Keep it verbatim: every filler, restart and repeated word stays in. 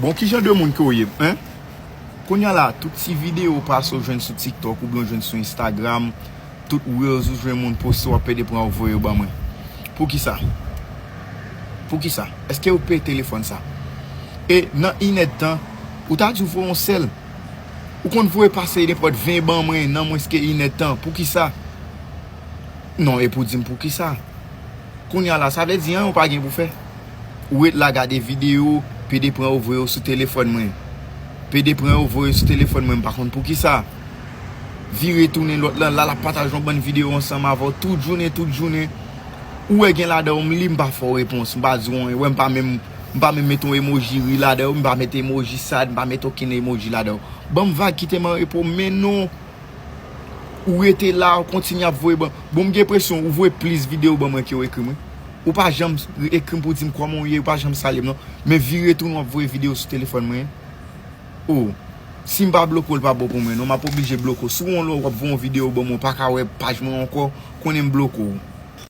Bon, ki jan de moun ke w ye, en? Kounye a la, tout ti videyo w pase w jwenn sou TikTok oubyen w jwenn sou Instagram, tout reels ou jwenn moun poste, w ap pede pran yo voye yo ban mwen. Poukisa? Poukisa? Èske ou peye telefòn sa? E nan inèdtan, ou ta di w voye yon sèl. Ou konn voye pase nenpòt ven ban mwen nan mwens ke inèdtan. Poukisa? Non, e pou di m poukisa. Kounye a la, sa vle di anyen ou pa gen pou fè. Ou ret la gade videyo, pede pran yo voye yo sou telefòn mwen. Pede pran yo voye yo sou telefòn mwen, m pa konn poukisa. Vire tounen lòt lan, la l ap pataje yon bann videyo ansanm avè w tout jounen, tout jounen. Ou wè gen ladan yo, m li, m pa fè w repons, m pa di w anyen. Wè, m pa menm, m pa menm mete yon emoji ri ladan yo, m pa mete emoji sad, m pa mete okenn emoji ladan yo. Ban m vag, kite m an repo, men non. Ou rete la, ou kontinye ap voye ban. Bon, m gen enpresyon ou voye plis videyo ban mwen ke w ekri m, wi. Ou pa janm ekri m pou di m kòman w ye, ou pa janm salye m, non. Men vire tounen w ap voye videyo sou telefòn mwen. O, si m pa bloke w, l pa bon pou mwen, non. M ap oblije bloke w. Si w wè yon lè w ap voye yon videyo ban mwen, w pa ka wè paj mwen ankò, konnen m bloke w.